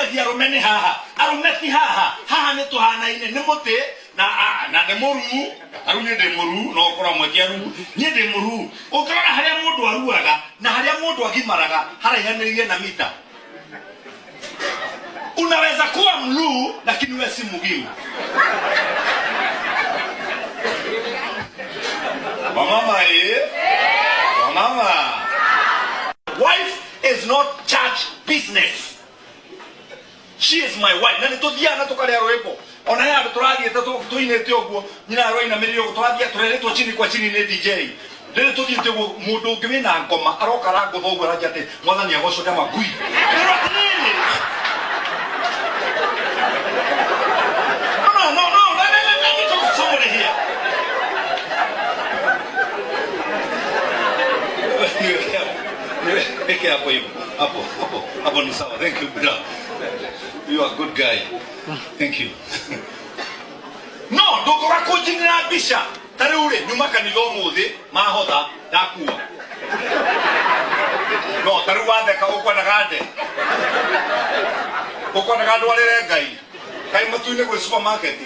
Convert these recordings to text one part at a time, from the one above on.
Meciragia arũme nĩ haha, arũme ti haha. Haha nĩ tũhanaine, nĩ mũtĩ na na nĩ mũruu. Tarĩu niĩ ndĩ mũruu, no ũkorwo amwe ti aruu. Niĩ ndĩ mũruu. Ũngĩrora harĩa mũndũ aruaga na harĩa mũndũ agimaraga haraihanĩrĩirie na mita. Unaweza kuwa mluu lakini wewe si mugimu. Wamama eh? Wamama. Wife is not church business. She is my wife. Na nĩtũthiaga na tũkarĩa rwĩmbo. Ona he handũ tũrathiĩte tũinĩte ũguo, nyina aroinamĩrĩire ũguo, tũrathiĩ tũreretwo chini kwa chini nĩ DJ. Rĩrĩ tũthiĩte ũguo, mũndũ ũngĩ wĩna ngoma aroka arangũtha ũguo aranjia atĩ mwathani agocwo ndama ngui. Rĩu atĩrĩrĩ. No, no, no, no, let me talk to somebody here. Niweke hapo hivyo. Hapo, hapo, hapo ni sawa. Thank you, brother. You are a good guy. Thank you. No, ndũngũga kũnjinĩra mbica. Ta rĩu rĩ, nyuma kanitha ũmũthĩ, mahotha, ndakua. No, ta rĩu watheka ũkwendaga nde. Ũkwendaga ndwarĩre Ngai. Kaĩ matu-inĩ gwĩ supermarket.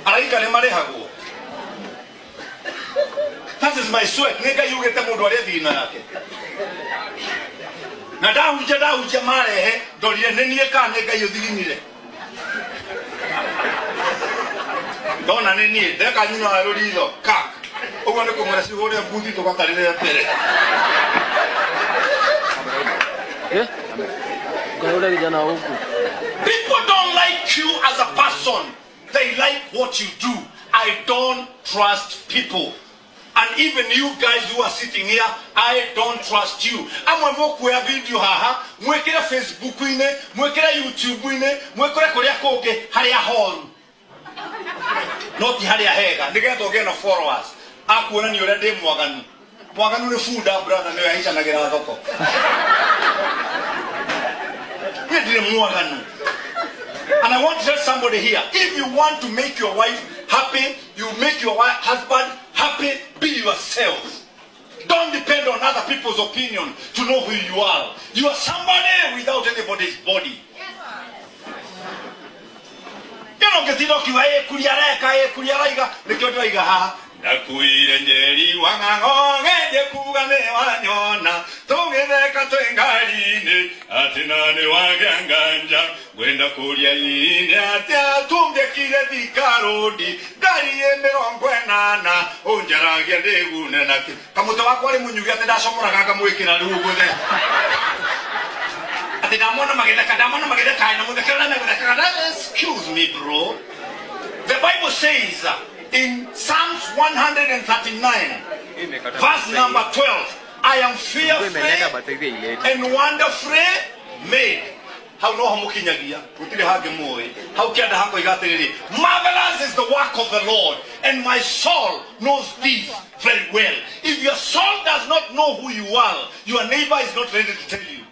Araika nĩ marĩhagwo. That is my sweat. Nĩ Ngai ugĩte mũndũ arĩa thirina yake. Na ndahunjia ndahunjia marehe ndorire nĩ niĩ kana nĩ Ngai ũthiginire. Ndona nĩ niĩ ndeka nyina wa rũritho kak. Ũguo nĩ kũmwĩra cihũre mbuthi tũgatarĩre mbere. Eh? Ukaona kijana huku. People don't like you as a person. They like what you do. I don't trust people. And even you guys who are sitting here, I don't trust you. Amwe mũkuoya video haha, mwĩkĩre Facebook-inĩ, mwĩkĩre YouTube-inĩ, mwĩkĩre kũrĩa kũngĩ harĩa horu. No ti harĩa hega, nĩgetha ũgĩe na followers. Akuonania ũrĩa ndĩ mwaganu. Mwaganu nĩ bunda brother nĩwe aicanagĩra thoko. Niĩ ndirĩ mwaganu. And I want to tell somebody here, if you want to make your wife happy, you make your husband happy, be yourself. Don't depend on other people's opinion to know who you are. You are somebody without anybody's body. You know, ngĩtinda ũkiuga ĩ kuria areka ĩ kuria araiga nĩkĩo ndĩraiga haha ndakuire njeri wa ng'ang'o ngendie kuga nĩ wanyona tũgĩtheka twĩ ngari-inĩ atĩ na nĩ wagĩa nganja ngwenda kũria inĩ atĩa tũngĩkire Thika Road ngari ĩ 80 ũnjaragia ndĩgune nakĩ kamũtĩ wakwa rĩ mũnyuge atĩ ndacomoraga ngamwĩkĩra rĩu ũguo atĩ ndamona magĩtheka ndamona magĩtheka na mũthekera na megũthekaga. Excuse me bro, the Bible says in Psalms 139 verse number 12, I am fearfully and wonderfully made. Hau noho mũkinyagia gũtirĩ hangĩ mũĩ hau kĩanda hakoiga atĩrĩrĩ, marvelous is the work of the Lord and my soul knows this very well. If your soul does not know who you are, your neighbor is not ready to tell you.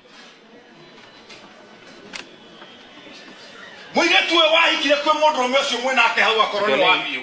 Mũirĩtu ũyũ wahikire kwĩ mũndũrũme ũcio mwĩnake hau akorwo nĩ wathiũ.